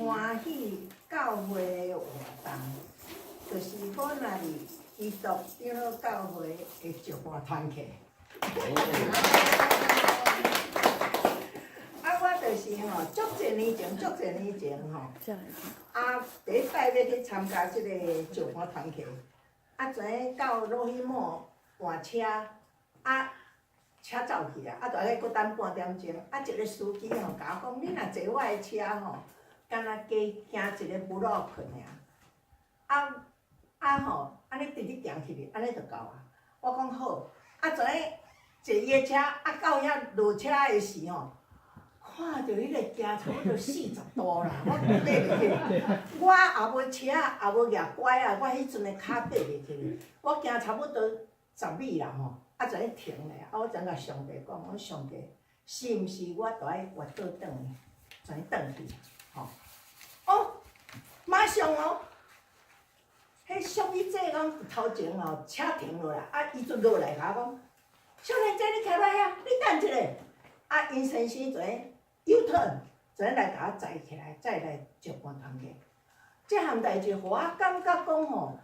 歡喜教會的活動，就是我那佇基督長老教會的石盤團契。啊，我就是吼，足濟年前，足濟年前吼，啊，第一擺欲去參加這個石盤團契，啊，跩到魯希莫換車，啊，車走去啊，啊，著愛閣等半點鐘，啊，一個司機吼，共我講，你若坐我的車吼，敢若加行一個 block 爾，啊啊吼，按呢直直行去，按呢就到啊。我講好，啊，跩坐伊的車，啊，到遐落車的時吼，看著彼個行差不多40度啦，我爬袂起來。我也無車，也無舉拐仔，我彼陣的跤爬袂起來。我行差不多10米啦吼，啊，跩停咧，啊，我跩共上帝講，我講上帝，是毋是我著愛越倒轉去，跩轉去，吼？哦，馬上哦，彼俗語這講頭前哦，車停落來，啊，伊就落來共我講，少年姐你徛佇遐，你等一下。啊，𪜶先生跩 U turn，跩來共我載起來，再來石盤團契。這項代誌，予我感覺講吼，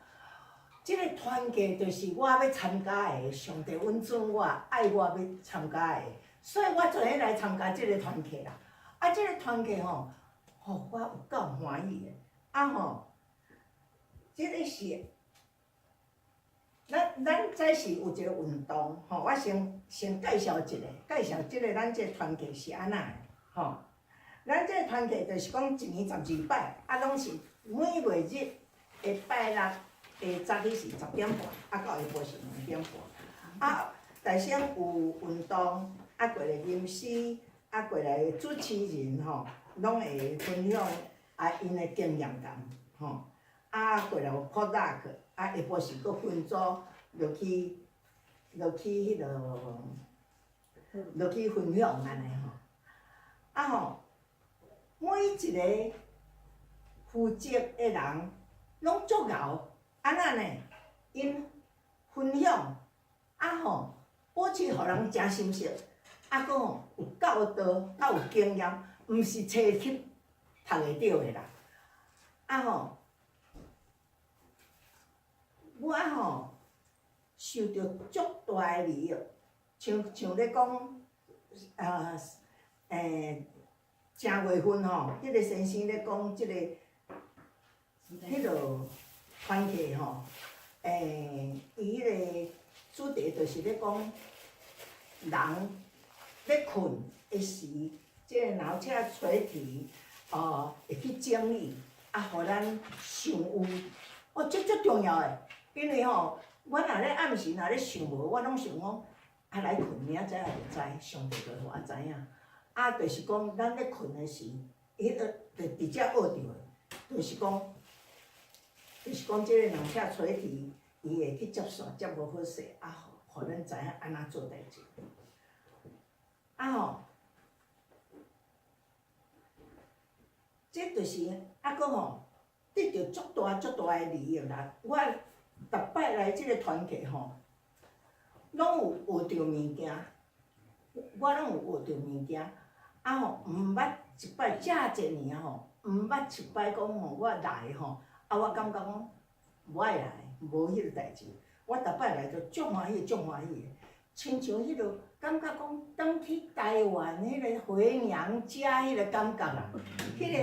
這個團契就是我欲參加的，上帝允准我，愛我欲參加的，所以我做伙來參加這個團契啦。啊，這個團契吼，予我有夠歡喜的。啊吼，這個是，咱這是有一個運動吼，我先介紹一下，介紹這個咱這個團契是按怎的吼。咱這個團契就是講一年12擺，啊，攏是每月日的拜六的早起是10點半，啊，到下晡是2點半。啊，大先有運動，啊，過來吟詩，啊，過來主持人吼，攏會分享啊，𪜶的經驗談吼。啊，過來有 potluck，啊，下晡是閣分組落去彼落落去分享按呢吼。啊吼，每一個負責的人攏足𠢕，按怎呢？𪜶分享，啊吼，保持予人誠心熟，啊，閣吼有教導，啊有經驗，毋是冊去讀會著的啦。啊吼，我吼受著足大的利益，像咧講，正月份吼，彼個先生咧講這個，彼落團契吼，伊彼個主題就是咧講人咧睏的時，這個腦車垂體哦會去整理，啊，予咱想有，哦，這足重要的，因為吼，我若咧暗時若咧想無，我攏想講，啊來睏明仔載也就知，上帝就會予我知影。啊，就是講咱咧睏的時，彼個就直接學著的，就是講這個腦車垂體，伊會去接線接無好勢，啊，予咱知影按怎做代誌。啊吼，這就是啊，閣吼得著足大足大的利益啦。我逐擺來這個團契吼，攏有學著物件，我攏有學著物件。啊吼，毋捌一擺遮濟年吼，毋捌一擺講吼，我來吼，啊我感覺講無愛來，無彼個代誌。我逐擺來都足歡喜，足歡喜的，親像彼落感覺講轉去台灣彼個回娘家彼個感覺啦。彼個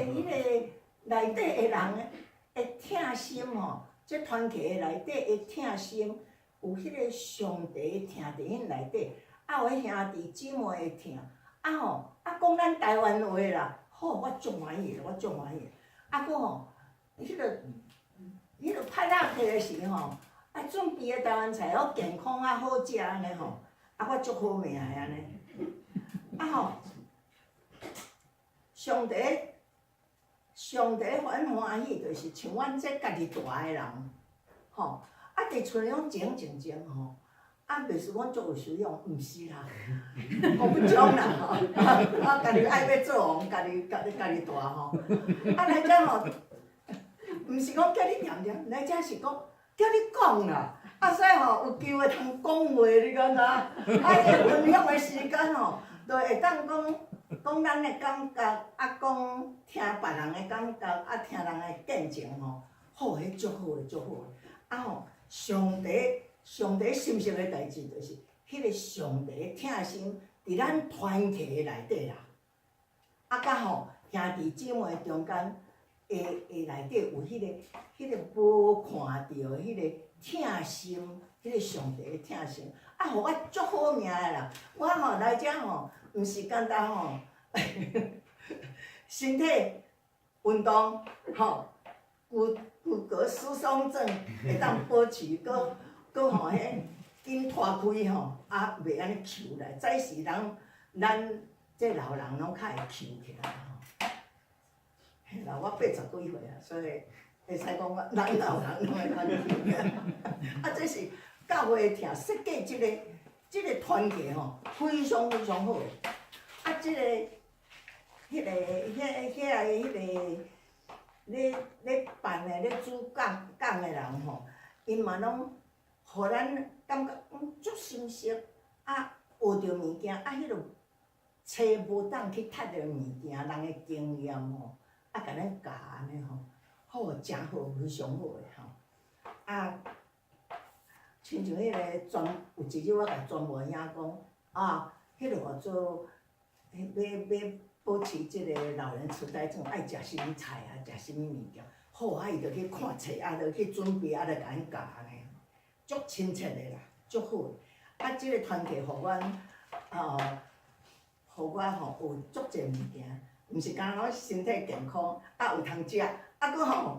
內底的人的疼心吼，這團契的內底的疼心，有彼個上帝的疼佇𪜶內底，啊有彼兄弟姊妹的疼，啊吼，啊講咱台灣話啦，好，我足歡喜的，我足歡喜的。啊，閣吼，彼落 potluck 的時吼，啊準備的台灣菜好健康啊好食按呢吼，啊我足好命的按呢。啊吼，上帝上帝予阮歡喜，就是像阮這家己蹛的人，吼，啊佇厝裡攏靜靜靜吼，啊袂是講足有修養，毋是啦，我不講啦吼，啊家己愛欲做王，家己家己家己蹛吼，啊來遮吼，毋是講叫你恬恬，來遮是講叫你講啦，啊所以吼有機會通講話，你敢知？啊，這個分享的時間吼，就會當講講咱的感覺，啊講疼聽別人的感覺，啊，聽人的見證吼，好，彼足好的，足好的。啊吼，上第上第心適的代誌就是，彼个上帝疼心佇咱團契的內底啦。啊，佮吼兄弟姊妹中間的的內底有彼个無看著彼个疼心，彼个上帝的疼心，啊，予我足好命的啦。我吼來遮吼，毋是簡單吼，身體運動吼，骨骨骼疏鬆症會當保持，閣閣吼彼緊拖開吼，啊袂按呢虯來。早時人咱這老人攏較會虯起來吼。嘿啦，我80幾歲啊，所以會使講我咱老人攏會較虯。啊，這是教會疼設計這個團契吼，非常非常好的。啊，這個、彼個、遐遐个、彼個咧咧辦的、咧主講講的人吼，𪜶嘛攏予咱感覺足心適，啊，學著物件，啊，彼個冊無當去讀著物件，人的經驗吼，啊，共咱教按呢吼，好，誠好，非常好的吼。啊，親像彼个專有一日我共專務兄講，啊，彼个號做，欲欲保持這个老人痴呆症愛食啥物菜啊，食啥物物件，好啊，伊就去看冊，啊，就去準備，啊，就共阮教按呢，足親切的啦，足好的。啊，這个團契予阮，予我吼有足濟物件，毋是干焦身體健康，啊有通食，啊閣吼，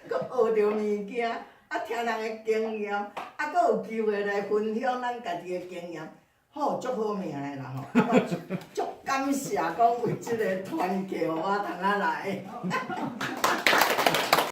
閣學著物件，啊聽人的經驗，啊閣有機會來分享咱家己的經驗，好，足好命的啦吼！啊，我足感謝講有這个團契，予我通啊來。